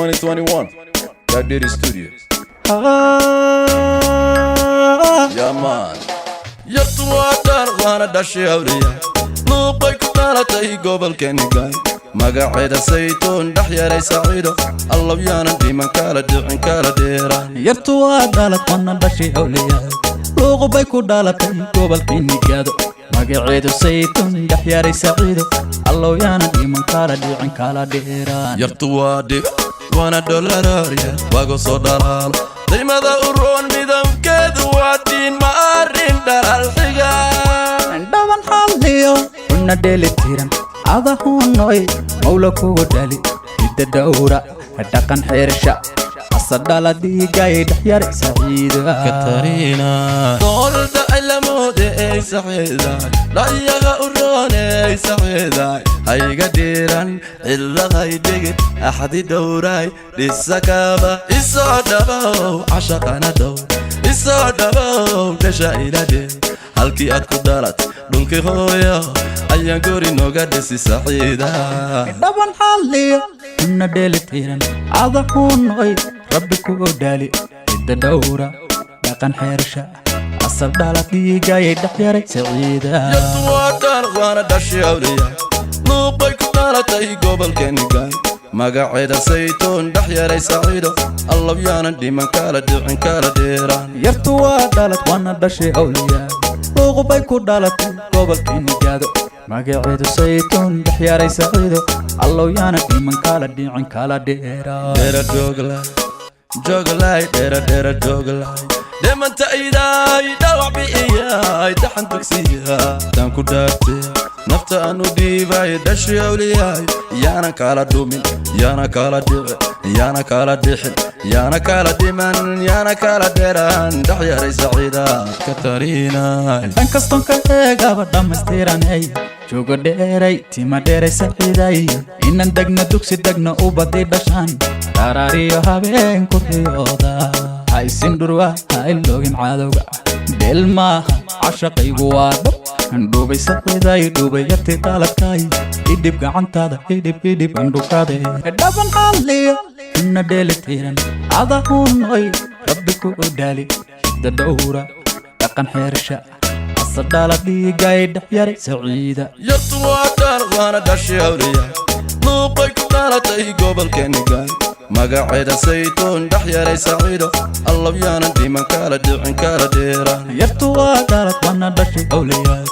2021, Gaadiri Studio. Yeah man. Yartu waa dhalad, waana dhashay awliya. Luuqbay ku dhalatay gobolkeeni gaay. Magaceeda Saytuun, dhex yaray Saciido. Allow yaanan dhiman, kala dhicin, kala dheeraan. Yartu waa dhalad, wana dhashay awliyaa. Luuq bay ku dhalatay gobolkii Nigaado. Magaceedu Saytuun, dhexyaray Saciido. Allow yaana dhiman, kala dhicin, kala dheeraan. Yartu waa dhib, waana dholaraarya, wago soo dhalaalo. Daymada u roon midabkeedu waa diin, ma arrin dhalaal xiga. Dhaban xalliyo xubna dheelitiran adahunoy mawla kugu dhali, hidda dhowra, dhaqan xeersha, asadhala dhiigay, dhexyaray Saciida. Katarina doolda cilamoode ay saxiiday, dhayaga u rooney saxiiday, hayga dhiiran, cidlaqay dhigin, axdi dhowray, dhisakaba isoo dhabow, cashaqana dhow isoo dhabow, dhasha iladhe halkii aad ku dhalat, dhulkii hooyo ayaan guri nooga dhisi, Saxiida. Dhaban xalliyo xubna dheelitiran adahunoy rabbi kugu dhali, hidda dhowra, dhaqan xeersha, asal dhala dhiigay, dhexyaray Saciida. Yartu waa dhalad, waana dhashay awliya. Luuqbay ku dhalatay gobolkeeni gaay. Magaceeda Saytuun, dhex yaray Saciido. Allow yaanan dhiman, kala dhicin, kala dheeraan. Yartu waa dhalad, waana dhashay awliyaa. Luuq bay ku dhalatay gobolkii Nigaado. Magaceedu Saytuun, dhexyaray Saciido. Allow yaana dhiman, kala dhicin, kala dheeraan. Dheera jooglay jooglay, dheera dheera jooglay, dhimanta idaay, dhawac bi'iyay, daxan dugsiya taan ku dhaartay, nafta aan u dhiibay, dhashay awliyaay. Yaana kala dhumin, yaana kala dhicin, yaana kala dhixin, yaana kala dhiman, yaana kala dheeraan, dhex yaray Saciida Katarina. Dhan kastoon ka eegaba dhammaystiranay, joogo dheeray, tima dheeray, Saciiday. Inan degna dugsi degna, ubadii dhashaan, dharaariyo habeen ku riyooda. Ha isin dhurwa, ha iloogin cadowga, dheel maaha cashaqaygu, waa dhab. Dhuubay Saciiday, dhuubay yarti dhaladkay, idhib gacantaada, idhib, idhib andhukade. Dhaban xalliyo xubna dheelitiran adahunoy rabbi ku dhaali, hidda dhowra, dhaqan xeersha, asadhala dhiigay, dhexyaray Saciida. Yartu waa dhalad, waana dhashay awliya. Luuqbay ku dhalatay gobolkeeni gaay. Magaceeda Saytuun, dhex yaray Saciido. Allow yaanan dhiman, kala dhicin, kala dheeraan. Yartu waa dhalad, waana dhashay awliyaa.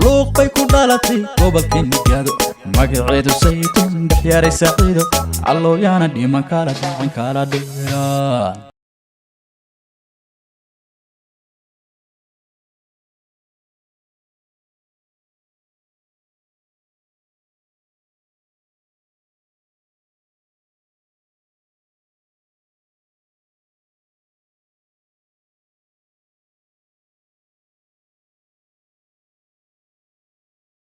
Luuq bay ku dhalatay gobolkii Nigaado. Magaceedu Saytuun, dhexyaray Saciido. Allow yaana dhiman, kala dhicin, kala dheeraan.